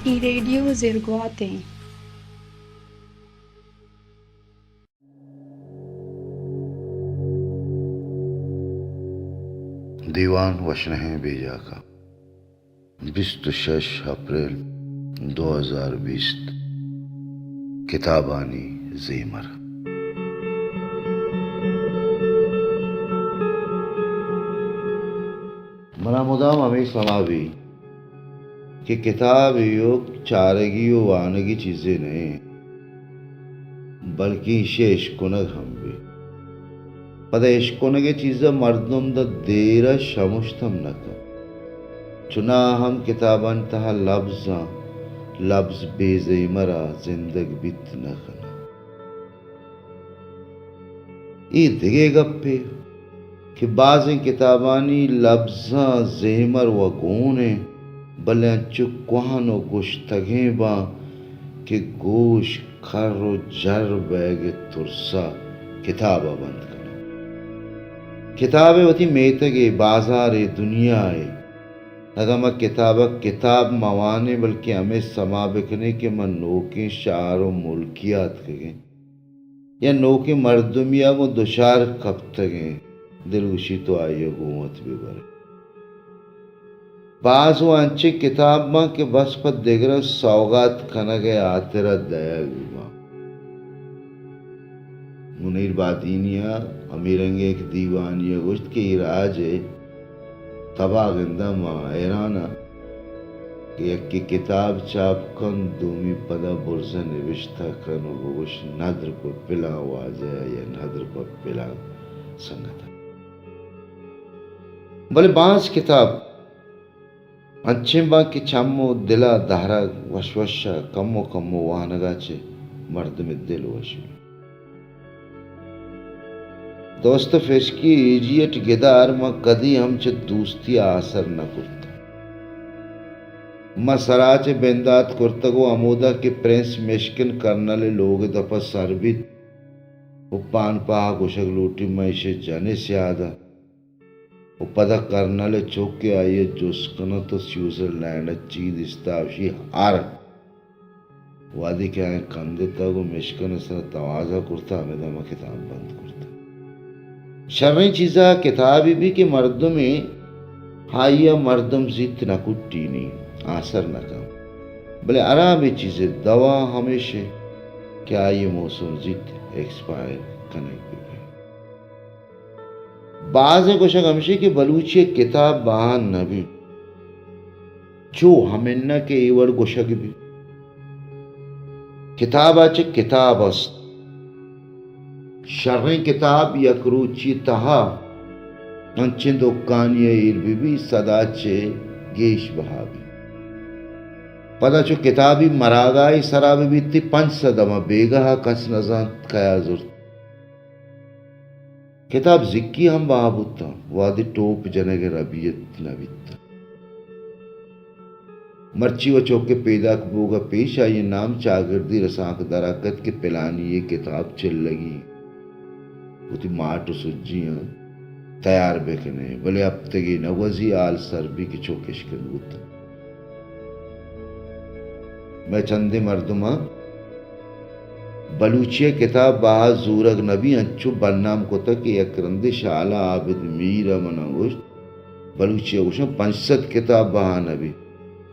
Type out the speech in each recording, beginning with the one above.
اے ریڈیو زرگوات ایں۔ دیوان وشنہیں بیجاکاں، بیست ءُ شش اپریل دو ہزار بیست، کتابانی زیمر۔ منا مدام ہمے سما بی کہ کتاب ایوک چارگی ءُ وانگی چیزے نہ ایں، بلکیں ایشی ءِ اشکنگ ہم بی۔ پدا اشکنگ ءِ چیز ءَ مردم داں دیر ءَ شمشت ہم نہ کنت۔ چناہا ہم کتابانی تہا لبزاں، لبز بے زیمر ءَ زندگ بیت نہ کناں۔ اے دگہ گپے کہ بازیں کتابانی لبزاں زیمر ءُ گون ایں، بلے انچو کوہن ءُ گوشتگیں باں کہ گوش کر ءُ جر بئیگ ءِ ترس ءَ کتاب ءَ بند کناں۔ کتاب ءِ وتی میتگے، بازارے، دنیائے۔ اگاں ما کتاب ءَ کتاب مہ وانیں، بلکیں ہمے سما بکنیں کہ ما نوکیں شہر ءُ ملکے ءَ اتکگیں یا نوکیں مردمے ءَ گوں دچار کپتگیں، دل گوشی تو آئی ءَ گوں وت بہ بر۔ باز وَ انچیں کتاب باں کہ بس پہ دگراں سوگات کنگ ءِ ہاترا دئیگ باں۔ منیر بادینی ءَ ہمے رنگیں یک دیوانے ءَ گوشت کہ اے راج ءِ تباہ گنداں ما حیران آں کہ یکے کتاب چاپ کن، دومی پدا برز ءَ نبشتہ کن ءُ بگوش ندر پہ پلاں واجہ ءَ یا ندر پہ پلاں سنگت ءَ۔ بلے باز کتاب انچیں باں کہ چم ءُ دل ءَ دہرگ وش وش ءَ کمو کمو وانگ ءَ چہ مردم ءِ دل وش بیت۔ دوست فشکی ایجیٹ گدار ما کدی ہم چہ دوستی ءَ آسر نہ کرت۔ ما سرا چہ بندات کرتگ ءُ ہمودا کہ پرنس مشکن کرنل ءِ لوگ ءِ دپ ءَ سر بیت ءُ پان پہ آ گوشگ لوٹی، من ایشی ءِ جن ءِ سیاد آں۔ ءُ پدا کرنل ءِ چک ءَ آئی ءَ جست کنت ءُ سوئٹزرلینڈ ءَ چی دیستہ؟ اشی ہر۔ وہدے کہ آیاں کندتگ ءُ مشکن ءِ سرا توازہ کرتہ، ہمدا ما کتاب بند کرتہ۔ شریں چیز ءَ کتابے بی کہ مردمے آئی ءَ مردم زیت نہ کٹینی، آسر نہ کن، بلے ہرابیں چیز ءِ دوا ہمیش اِنت کہ آئی ءِ موسم زیت ایکسپائر کنگ بہ بیت۔ بازیں گوشگ ہمشی کہ بلوچی ءِ کتاب بہا نہ بیت۔ چو ہمینہ کہ اے وڑ گوشگ بیت۔ کتاب ءَ چہ کتاب است۔ شریں کتاب یک روچی تہا انچیں دکانی ءَ ایر بہ بیت، سد ءَ چہ گیش بہا بیت۔ پدا چو کتابی مراگاہے سرا بہ بیت، تئی پنچ سد ہما بیگاہ ءَ کس نہ زانت کیا زرت۔ کتاب زکی ہم بہا بوتاں، وہدے ٹوپ جنگ ءِ ربیت نہ بیتاں۔ مرچی وَ چک ءِ پیداک بوگ ءَ پیش آئی ءِ نام چاگردی رسانکدار ءَ کت کہ پلانی ءِ کتاب چلگی، وتی ماٹ ءُ سجیاں تیار بہ کن ئے، بلے ہپتگے نہ گوزی، ہال سر بی کہ چک اشکن بوتاں۔ مئے چندیں مردماں بلوچی ءِ کتاب بہا زورگ نہ بی، انچو بدنام کتگ کہ یک رندے شالا عابد میر ءَ منا گوشت، بلوچی ءَ گوشاں پنچ سد کتاب بہا نہ بی۔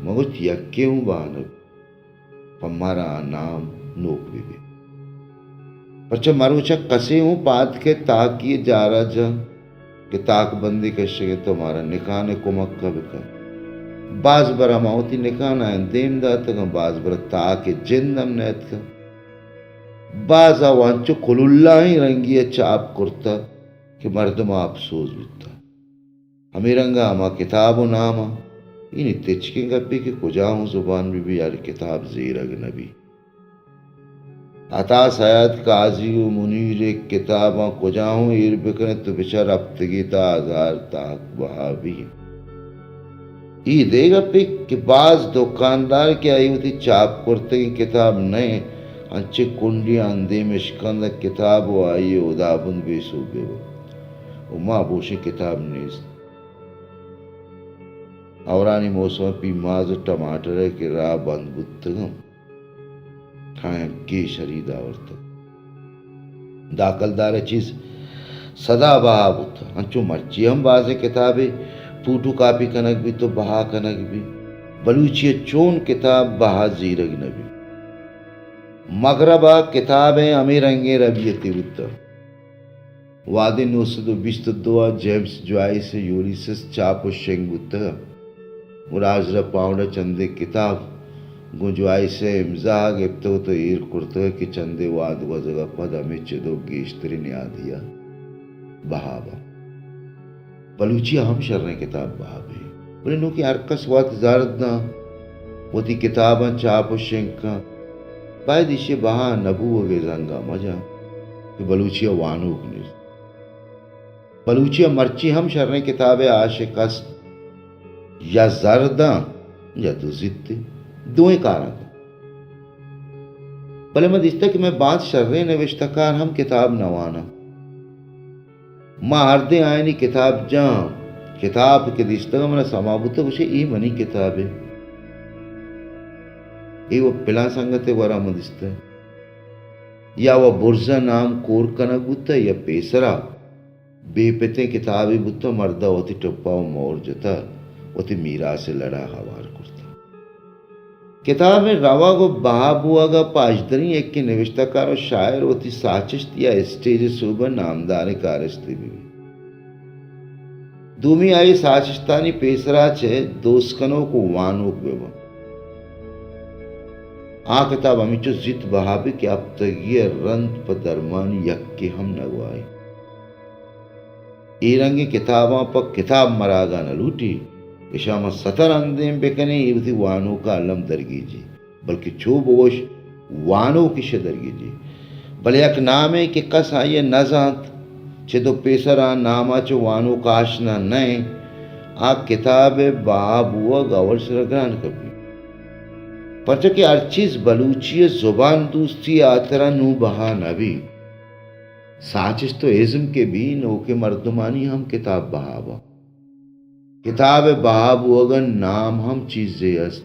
من گوشت، یکے اوں بہا نہ بی، پہ مارا آ نام نوک بہ بی۔ پرچہ مروچا کسے اوں پاد کئیت تاکی ءِ جارا جنت کہ تاک بندی کشگ ءَ تو مارا نکان ءِ کمک ءَ بکن۔ باز برا ما وتی نکان ءَ دیم داتگاں، باز برا تاک ءِ جند ہم نیتکگ۔ باز ءَ وَ انچو کلولاہیں رنگی ءَ چاپ کرتگ کہ مردم ءَ اپسوز بیتگ۔ ہمے رنگ ءَ ہما کتاب ءِ نام ءَ، یعنی تچکیں گپے کہ کجا اوں زبان بہ بی، ہر کتاب زیرگ نہ بی۔ عطا سید قاضی ءُ منیر ءِ کتاباں کجا اوں ایر بہ کن ئے تو بچار، ہپتگے تہا ہزار تاک بہا بی۔ اے دگہ گپے کہ باز دکاندار کہ آئی وتی چاپ کرتگیں کتاب نہ انت، انچیں کنڈی ءَ اندیم اشکند کتاب ءُ آئی ءِ ہدابند بے سوب بہ بنت ءُ ما بوشیں کتاب نیست۔ ہئورانی موسم ءَ پیماز ءُ ٹماٹر ءِ کہ راہ بند بوتگ اَنت، تاں گیش ہرید آورتگ۔ داکلدار ءِ چیز سدا بہا بوت۔ انچو مرچی ہم بازیں کتابے فوٹو کاپی کنگ بیت ءُ بہا کنگ بیت۔ بلوچی ءَ چون کتاب بہا زیرگ نہ بیت؟ مغرب ءَ کتابیں ہمے رنگیں ربیتے بوتگ۔ وہدے نو سد ءُ بیست ءُ دو ءَ جیمز جوائس ءِ یولیسس چاپ ءُ شنگ بوتگ ءُ راجدر پاؤنڈ ءَ چندے کتاب گوں جوائس ءِ امضا ءَ گپتگ ءُ تو ایر کرتگ کہ چندے وہد گوزگ ءَ پد ہمے چد ءُ گیشتریں نیادی ءَ بہا بنت۔ بلوچی ءَ ہم شریں کتاب بہا بیت، بلے نوں کہ ہر کس وت زر داں، وتی کتاباں چاپ ءُ شنگ کن، باید ایشی ءِ بہا نہ بوگ ءِ زنگ ءَ مجن کہ بلوچی ءَ وانوک نیست۔ بلوچی ءَ مرچی ہم شریں کتاب ءِ عاشق است، یا زر داں یا دزیت، دوئیں کاراں کن۔ بلے من دیستہ کہ مئے باز شریں نبشتہ کار ہم کتاب نہ واناں۔ ما ہردیں آیانی کتاب جاں، کتاب کہ دیستگ من سما بوتہ، گوشے اے منی کتابے۔ اے و پلاں سنگتے ورا من دیستہ۔ یا و برزا نام کور کنگ بوتہ یا پیسرا بے پتیں کتابے بوتہ، مردا وتی ٹپا و مور جتہ، وتی میراث لڑا ہوار کرتہ۔ کتابیں روگ و بہا بوگ ء پہ اژدریں یکیں نبشتہ کار و شاعر وتی ساچشت یا اسٹیج ء سوب ء نامداریں کارستے بہ بیت۔ دومی آئی ساچشتانی پیسرا چہ دوست کنوک و وانوک بہ بنت۔ آ کتاب ہمینچو زیت بہا بیت کہ ہپتگی ء رند پہ درمانی یکے ہم نہ گواہی۔ اے رنگیں کتاباں پہ کتاب مراگا نہ لوٹی، اشاں ما ستر اندیم بکنیں، اے وتی وانوکا الم درگیجی، بلکہ چو بگوش وانوک ایشی درگیجی۔ بلے یک نامے کہ کس آئی ء نہ زانت، چد و پیسر آ ناما چہ وانوک آشنا نہ انت، آ کتاب ء بہا بوگ اول سرا گران کپی۔ پرچا کہ ہر چیز بلوچی ء زبان دوستی ء ہاترا نوں بہا نہ بیت۔ ساچشت و ازم کہ بی، نوکیں مردمانی ہم کتاب بہا باں۔ کتاب ء بہا بوگ ء نام ہم چیزے است۔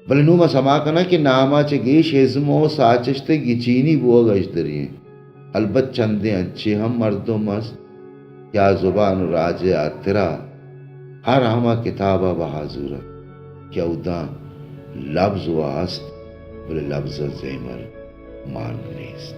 بلے نوں ما سما کناں کہ نام ء چہ گیش ازم و ساچشت ء گچینی بوگ اژدری انت۔ البت چندے انچیں ہم مردم است کہ آ زبان و راج ء ہاترا ہر ہما کتاب ء بہا زورنت کہ اوداں لبز و است، بلے لبز ء زیمر مان نیست۔